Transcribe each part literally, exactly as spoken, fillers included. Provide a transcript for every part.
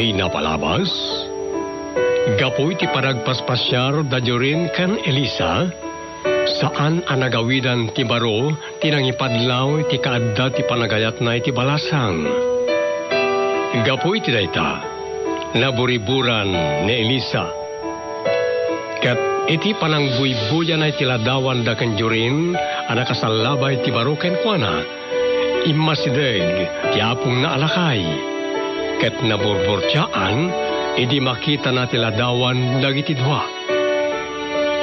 Napalabas, gapu iti panagpaspasiar da Jorin ken Elisa, saan a nagawidan ti baro ti nangipadlaw iti kaadda ti panagayatna iti balasang. Gapu iti dayta, naburiburan ni Elisa. Ket iti panangbuybuyana iti ladawanda ken Jorin a nakasallabay ti baro kenkuana, immasideg ti apongna a lakay, ket naburburtiaan idi makitana ti ladawan dagiti dua.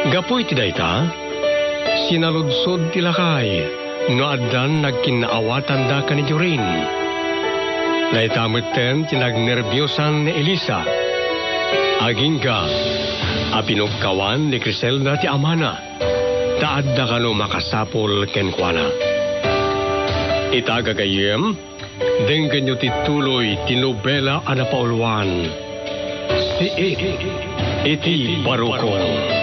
Gapu iti dayta, sinaludsod ti lakay no addan nagkinnaawatanda ken ni Jorin. Dayta metten ti nagnerbiosan ni Elisa. Agingga a pinugkawan ni Criselda ti amana, ta adda kano makasapul kenkuana. Ita, gagayyem, denggenyo ti tuloy ti nobela a napauluan, Siit iti Barukong.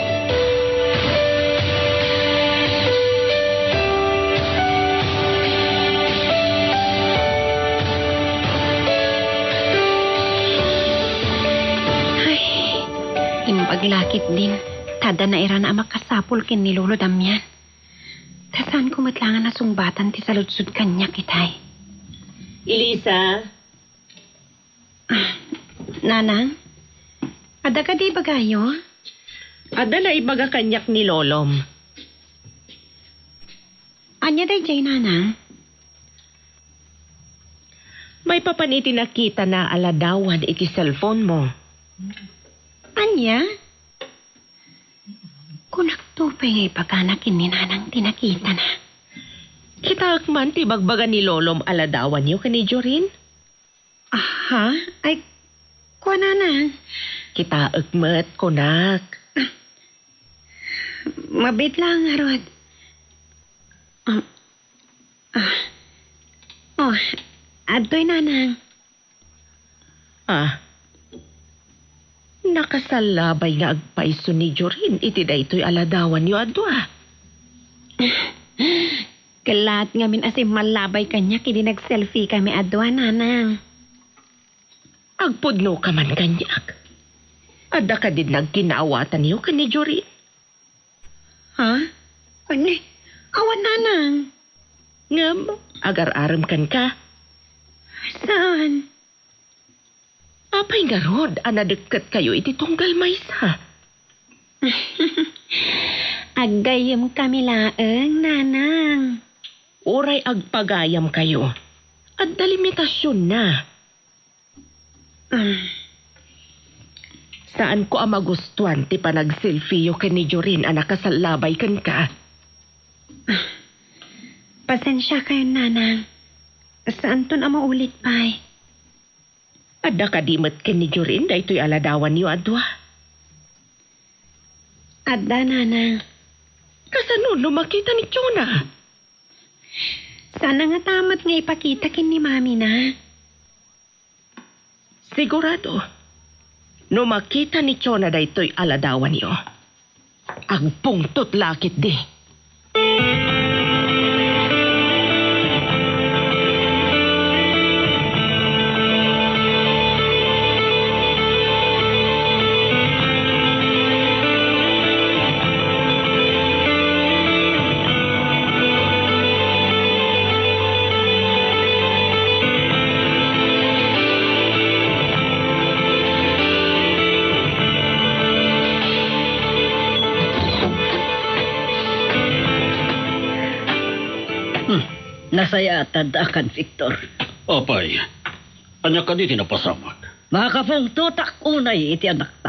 Ay, imbag la ketdin, ta adda nairana a makasapul ken ni Lolo Damian. Ta saanko met laeng a nasungbatan ti saludsod kaniak itay. Elisa? Ah, Nanang? Adda kadi ibagayo? Adda naibaga kaniak ni Lolom. Ania daydiay, Nanang? Maipapan iti nakitana a ladawan iti cellphone mo. Ania? Kunakto pay nga ibagana ken ni Nanang ti nakitana. Kitaek man ti ibagbaga ni Lolom a ladawanyo ken ni Jorin? Aha? Ay, kua, Nanang. Kitaek met, kunak. Ah, mabiit laeng ngarud. Ah, ah. Oh, adtoy, Nanang. Ah. Nakasallabay nga agpayso ni Jorin iti daytoy a ladawanyo a dua. Kellaat ngamin a simmallabay kaniak idi nag-selfie kami a dua, Nanang. Agpudno ka man kaniak. Adda kadin nagkinaawatanyo ken ni Jorin? Ha? Ania? Awan, Nanang. Ngem, agar-arem kenka? Saan? Apay ngarud a nadekket kayo iti tunggal maysa? Aggayyem kami laeng, Nanang. Uray agpagayam kayo, adda limitasyonna. Ah. Saanko a magustuan ti panagselfieyo ken ni Jorin a nakasallabay kenka. Ah. Pasensiakayon, Nanang. Saanton a maulit pay. Adda kadi met ken ni Jorin daytoy a ladawanyo a dua? Adda, Nanang. Kasano no makita ni Chona? Saanna ngata met nga ipakita ken ni Mamina. Sigurado, no makita ni Chona daytoy a ladawanyo, agpungtot la ketdi. Hmm, nasayaat a daakan, Victor. Apay, ania kadi ti napasamak? Makapungtotak unay iti anakta.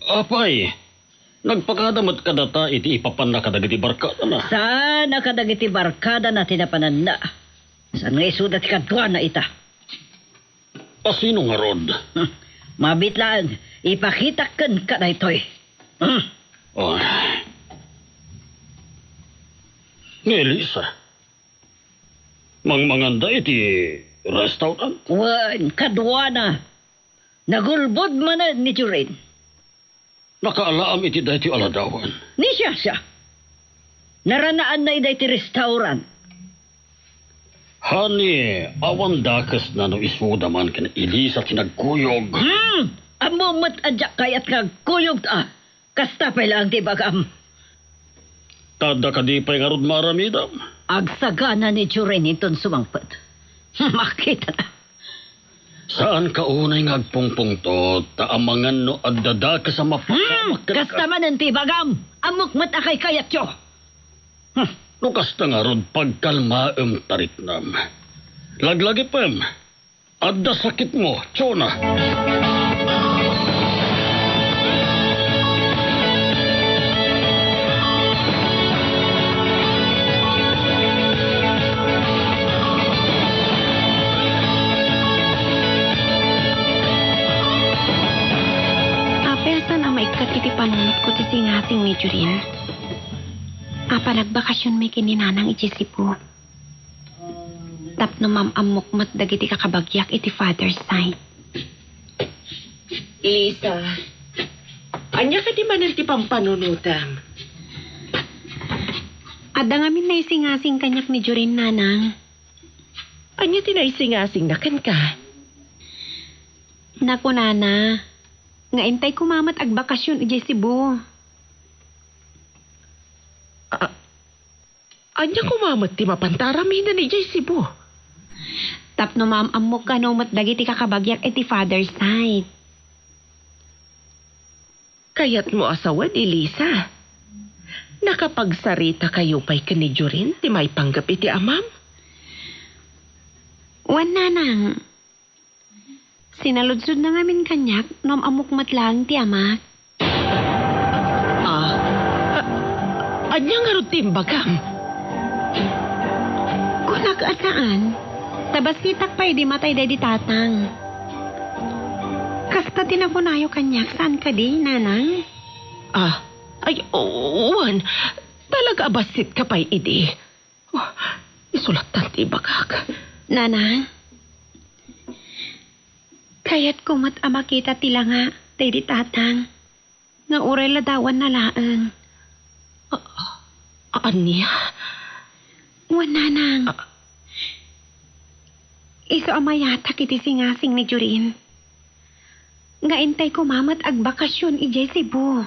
Apay, nagpakada met kadata iti ipapanna kadagiti barkadana. Saan a kadagiti barkadana ti napananna. Saan nga isuda ti kaduana ita. A sino ngarud? Hmm. Mabiit laeng, ipakitak kenka daytoy. Hmm. Oh. Ni Elisa, mangmanganda iti restaurant? Wen, kaduana. Nagulbod manen ni Jorin. Nakaalaam iti daytoy a ladawan. Ni siasio. Naranaanna ida iti restaurant. Ania, awan dakesna no isuda man ken Elisa ti nagkuyog. Hmm! Ammom met a diak kayat nga agkuyog ta. Kasta pay laeng ti ibagam. Ta adda kadi pay ngarud maaramidam? Agsagana ni Jorin inton sumangpet. Makita na. Saanka unay nga agpungpungtot, ta amangan no adda dakes a mapasamak Hmm, kenka. Kasta manen ti ibagam. Ammok met a kaykayatyo. Hmm. No kasta ngarud, pagkalmaem, tariknam. Laglagipem. Adda sakitmo, Jonah. Apay a saan a maikkat iti panunotko ti singasing ni Jorin? Apay a nagbakasionmi ken ni Nanang idiay Cebu? Tapno maam-ammok met dagiti kakabagiak iti father's side. Elisa, ania kadi manen ti pampanunotam? Adda ngamin naisingasing kaniak ni Jorin, Nanang. Ania ti naisingasingna kenka? Nakunana nga intay koma met agbakasion idiay Cebu. A-, Ania koma met ti mapanta aramiden idiay Cebu? Tapno maam-ammok kano met dagiti kakabagiak iti father's side. Kayatmo a sawen, Elisa? Nakapagsaritakayo pay ken ni Jorin ti maipanggep iti amam? Wen, Nanang. Sinaludsodna ngamin kaniak no am-ammok met laeng ti amak. Ah, a-, ania ngarud ti imbagam? Kunak a saan, ta bassitak pay idi matay daydi tatang. Kasta ti nakunayo kaniak, saan kadi, Nanang? Ah, ay, o-, wen, talaga a bassitka pay idi. Oh, isulattan ti ibagak. Nanang, kayatko met a makita ti langa daydi tatang nga uray ladawanna laeng. A-, a-, ania? Wen, Nanang. A- Isu a mayatak iti singasing ni Jorin. Nga intay koma met agbakasion idiay Cebu.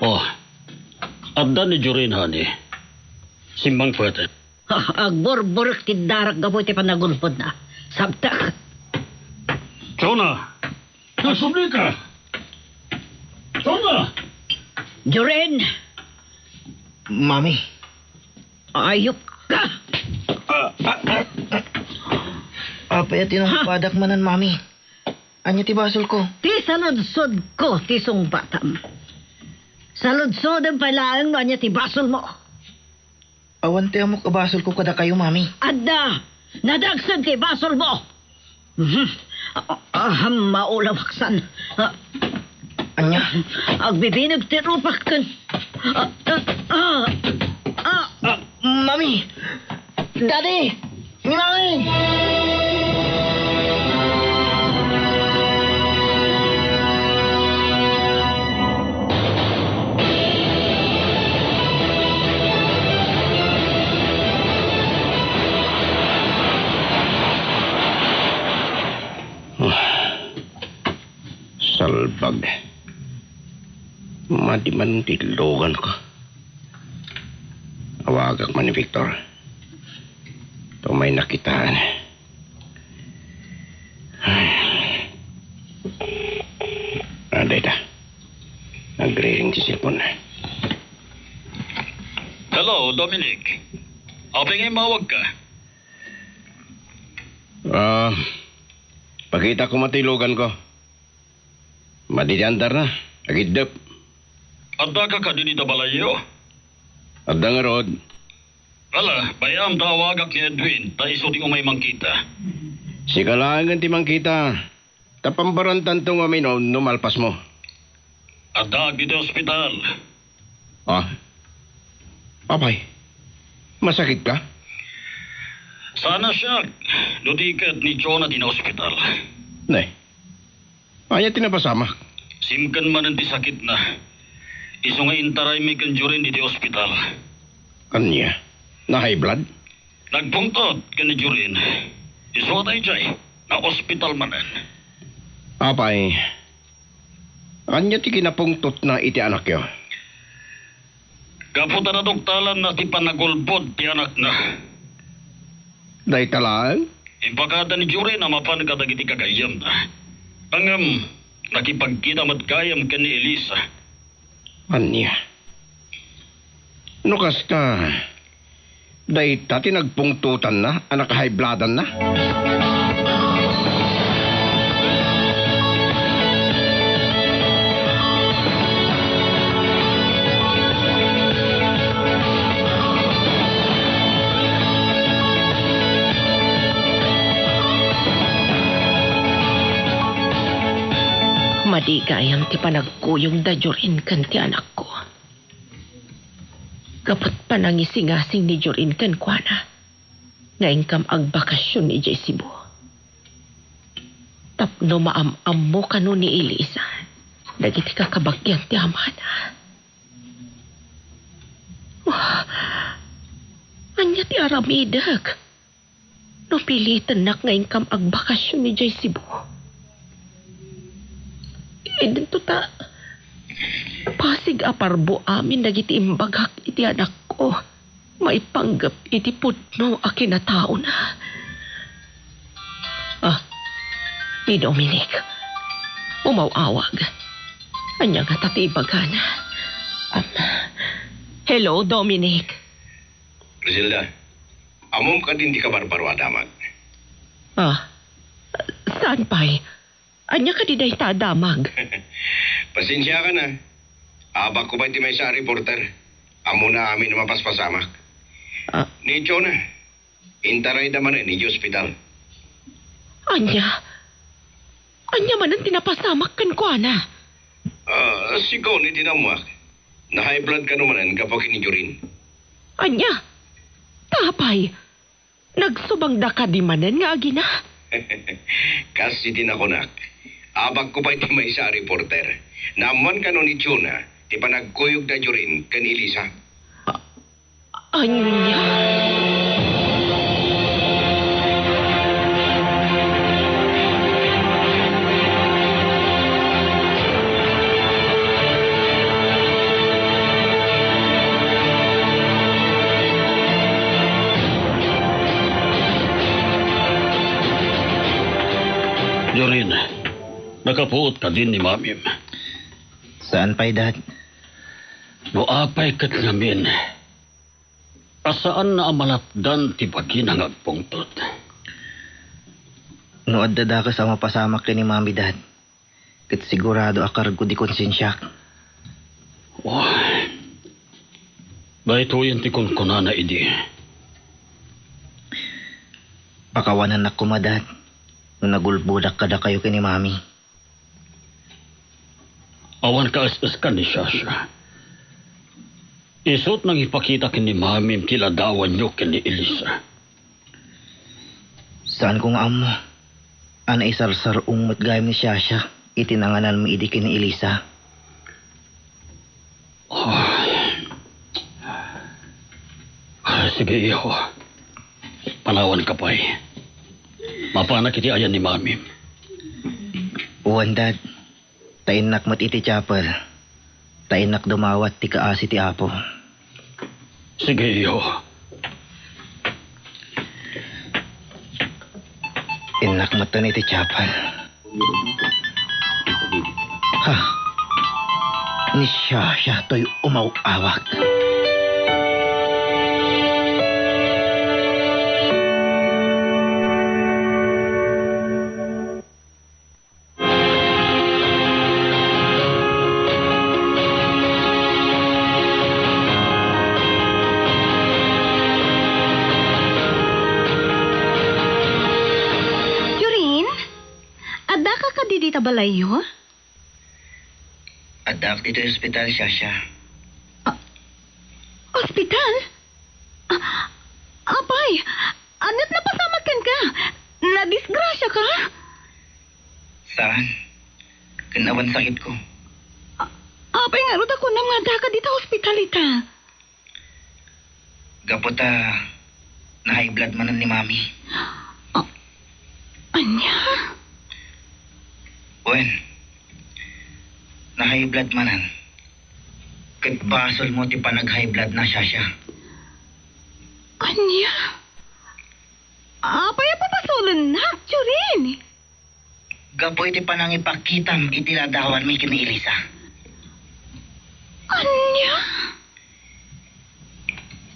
Oh, adda ni Jorin, honey. Simmangpet. Ah, agburburek ti darak gapu iti panagulbodna. Sabtek. Jonah! Agsublika! Jonah! Jorin! Mami. Ayop ka! Ah, ah, ah, ah. Apay a tinungpadak manen, Mami? Ania ti basolko? Ti saludsodko ti sungbatam. Saludsodem pay laeng no ania ti basolmo. Awan ti ammok a basolko kadakayo, Mami. Adda! Nadagsen ti basolmo! Mhm. Ah, ah, maulawaksan. Ah. Ania? Agbibineg ti rupak ken, ah, ah, ah, ah. Ah, Mami! Daddy! Mami! Salbag. Madi man ti luganko. Awagak man ni Victor. Tumay nakitaan. Ay. Ah, dayta. Nagriring ti cellphone. Hello, Dominic. Apay nga immawagka? Ah, pakita ko mati luganko. Madi ti andarna, agiddep. Addaka kadi dita balayyo? Adda ngarud. Ala, bay-am ta awagak ni Edwin, ta isu ti umay mangkita. Sika laengen ti mangkita, ta pambarantanto nga uminom no malpasmo. Addaak ditoy ospital. Ah? Apay? Masakitka? Sana siak, no di ket ni Jonah ti naospital. Ne, ania ti napasamak? Simken manen ti sakitna. Isu nga intaraymi ken Jorin iti ospital. Ania? Na-high blood? Nagpungtot ken ni Jorin. Isu a daydiay, naospital manen. Apay, ania ti kinapungtotna iti anakyo? Gapu ta naduktalanna ti panagulbod ti anakna. Dayta laeng? Impakada ni Jorin a mapan kadagiti gagayyemna. Ngem, nakipagkita met gayam ken ni Elisa. Ania? No kasta, dayta ti nagpungtotanna a nakahaybladanna? Madi gayam ti panagkuyog da Jorin ken ti anakko. Gapu ta panangisingasing ni Jorin kenkuana nga inkam agbakasyon idiay Cebu. Tapno maam-ammo kano ni Elisa dagiti kakabagian ti amana. Wah, ania ti aramidek no pilitennak nga inkam agbakasyon idiay Cebu? Idinto ta, pasig a parbo amin dagiti imbagak iti anakko maipanggep iti pudno a kinataona. Ah, ni Dominic. Umaw-awag. Ania ngata ti ibagana? Um, hello, Dominic. Griselda, ammom kadi ti kabarbaro a damag? Ah, saan pay? Ania kadi dayta a damag? Pasensiakan a. Abakko pay ti maysa a reporter. Ammona amin a mapaspasamak. Ah. Ni Jonah, intarayda manen idiay ospital. Ania? Ania manen ti napasamak kenkuana? Ah, sigun iti naammuak, na-high blood kano manen gapu ken ni Jorin. Ania? Ta apay, nagsubangda kadi manen nga agina? Kas iti nakunak, abakko pay ti maysa a reporter. Naammuan kano ni Jonah ti panagkuyogda Jorin ken Elisa? Ania? Jorin, nakapuot kadin ni Mamim? Saan pay, Dad. No apay ket ngamin, a saanna a malatdan ti bagina nga agpungtot. No adda dakes a mapasamak ken ni Mami, Dad, ket sigurado a kargo ti konsensiak. Oh, daytoyen ti kunkunana idi. Pakawanennak koma, Dad, no nagulbodak kadakayo ken ni Mami. Awan kaes-eskan ni Shasha. Isu't nangipakita ken ni Mamim ti ladawanyo ken ni Elisa. Saanko nga ammo a naisarsar-ong met gayam ni Shasha iti nangananmi idi ken ni Elisa. Ay. Sige, iho. Panawanka pay. Mapanak iti ayan ni Mamim. Wen, Dad. Ta innak met iti chapel. Ta innak dumawat ti kaasi ti Apo. Sige, iho. Innak metten iti chapel. Ha? Ni Shasha toy umaw-awag. Jorin, addaka kadi dita balayyo? Addaak ditoy ospital, Shasha. Ah, ospital? Ah, ka? Saan. Ken awan sakitko. A-, apay ngarud a kunam nga addaka dita ospital ita? Gapu ta na-high blood manen ni Mami. A-, ania? Wen, na-high blood manen. Ket basolmo ti panag-high blood na, Shasha. Ania? Apay a pabasolennak, Jorin? Gapu iti panangipakitam iti ladawanmi ken ni Elisa. Ania?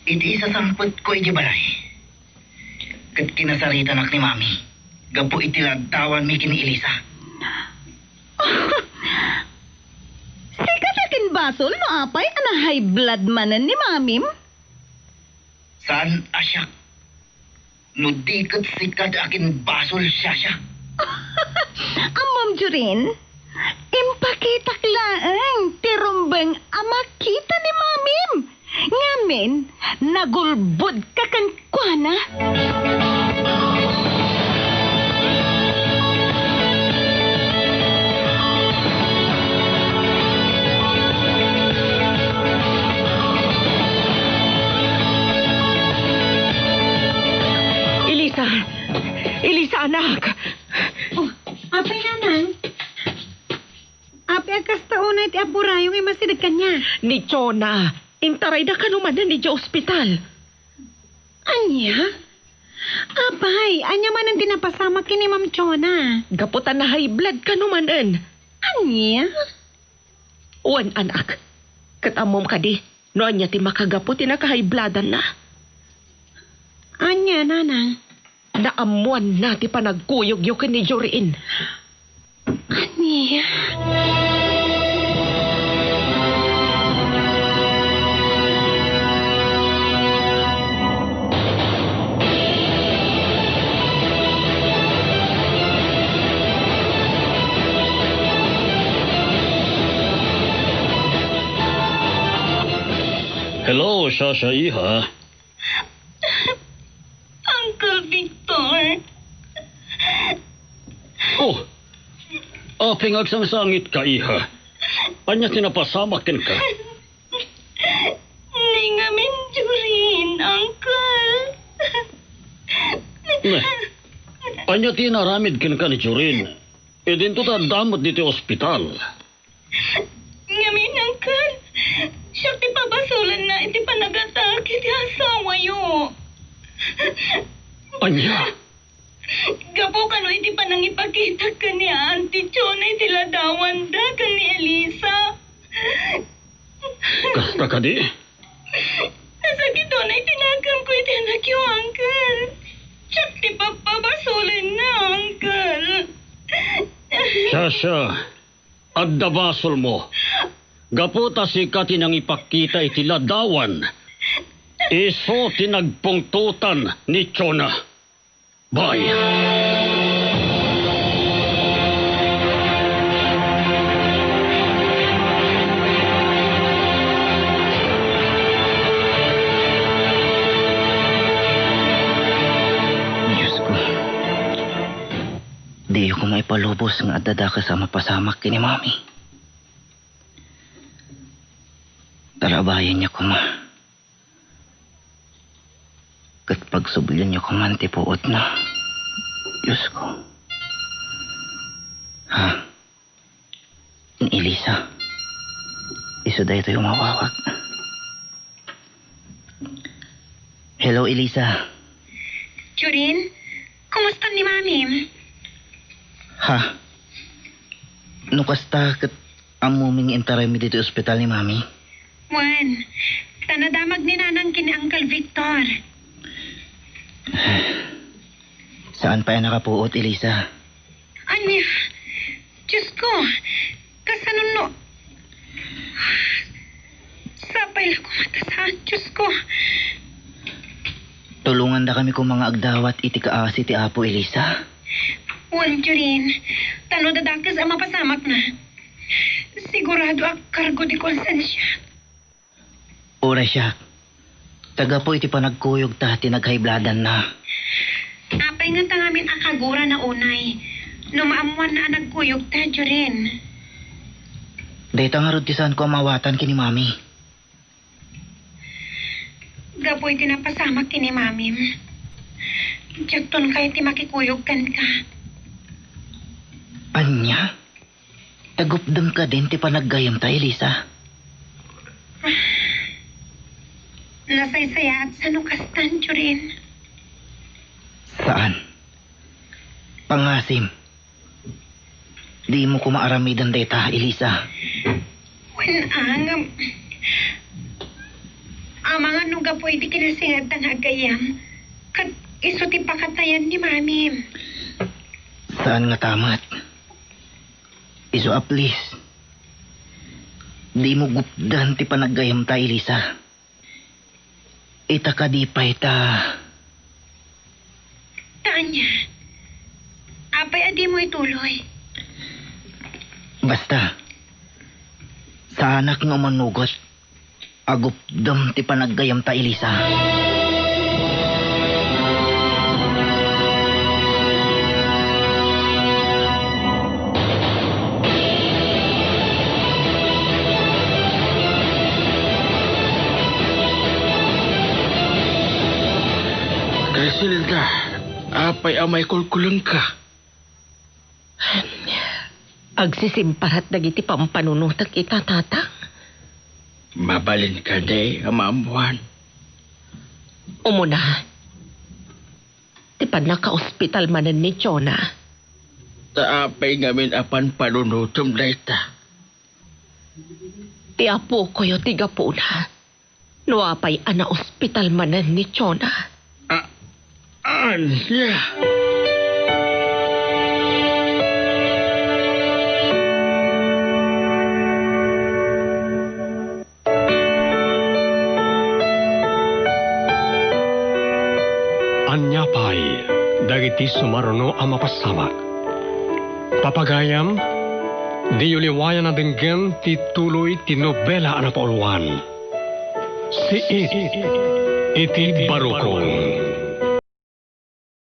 Iti isasangpetko iti balay, ket kinasaritanak ni Mami gapu iti ladawanmi ken ni Elisa. Sika ti akinbasol no apay a na-high blood manen ni Mamim? Saan a siak. No di ket sika ti akinbasol, Shasha. Ammom, Jorin, impakitak laeng ti rumbeng a makita ni Mamim. Ngamin, nagulbodka kenkuana. Elisa! Elisa, anak! Oh, apay, nanang? Apay a kasta unay ti apurayo nga immasideg kaniak? Ni Jonah. Intarayda kano manen idiay ospital. Ania? Apay, ania manen ti napasamak ken ni Ma'am Jonah? Gapu ta na-high blood kano manen. Ania? Wen, anak. Ket ammom kadi no ania ti makagapu ti naka-high bloodanna? Ania, nanang? Naammoanna ti panagkuyogyo ken ni Jorin. Ania? Hello, Shasha, iha. Uncle Victor. Oh, apay nga agsangsangitka, iha? Ania ti napasamak kenka? Ni ngamin, Jorin, Uncle. Ne, ania ti inaramid kenka ni Jorin? Idinto ta adda met ditoy ospital. Ngamin, Uncle, siak ti pabasolenna iti panagatak iti asawayo. Ania? Gapu kano iti panangipakitak ken ni Auntie Chona iti ladawanda ken ni Elisa. Kasta kadi? Nasakitona iti nakemko iti anakyo, Uncle. Siak ti papabasolenna, Uncle. Shasha, adda basolmo. Gapu ta sika ti nangipakita iti ladawan, isu ti nagpungtotan ni Chona. Bay. Diosko, diyo koma ipalubos nga adda dakes a mapasamak ken ni Mami. Tarabayanyo koma. Ket pagsublionyo koman ti puotna. Diosko. Ha? Ni Elisa. Isu daytoy umawawag. Hello, Elisa. Jorin, kumusta ni Mamim? Ha? No kasta ket ammomi nga intaraymi ditoy ospital ni Mami? Wen, ta nadamag ni Nanang ken ni Uncle Victor. Saan pay a nakapuot, Elisa? Ania? Diosko, kasano no? Sapay la koma ta saan, Diosko. Tulongandakami koma nga agdawat iti kaasi ti Apo, Elisa. Wen, Jorin, ta no adda dakes a mapasamakna, sigurado a kargo ti konsensiak. Uray siak, ta gapu iti panagkuyogta ti naghaybladanna. Apay ngata ngamin a Gura na unay, no maammoanna a nagkuyogta, Jorin. Dayta ngarud ti saanko a maawatan ken ni Mami. Gapu iti napasamak ken ni Mamim, diakton kayat ti makikuyog kenka. Ania? Tagupdem kadin ti panaggayamta, Elisa? Nasaysayaat sano kastan, Jorin. Saan. Pangasim. Dimo koma aramiden dayta, Elisa. Wen, a, ngem, amangan no gapu iti kinasingedta nga agayyem, ket isu ti pakatayan ni Mamim. Saan ngata met. Isu a please. Dimo gupden ti panaggayamta, Elisa. Ita kadi pay ta. Ta ania? Apay a dimo ituloy? Basta, saanak nga umanugot a gupdem ti panaggayamta, Elisa. Criselda, apay a maikulkulengka? Agsisimparat dagiti pampanunotek ita, Tatang. Mabalin kadi a maammoan? Umuna, ti pannakaospital manen ni Jonah. Ta apay ngamin a pampanunotem dayta? Ti apokoyo ti gapuna. No apay a naospital manen ni Jonah? A-, ania? Ania pay dagiti sumaruno a mapasamak? Papagayam, diyo liwayan a denggen ti tuloy ti nobela a napauluan. Siit iti barukon.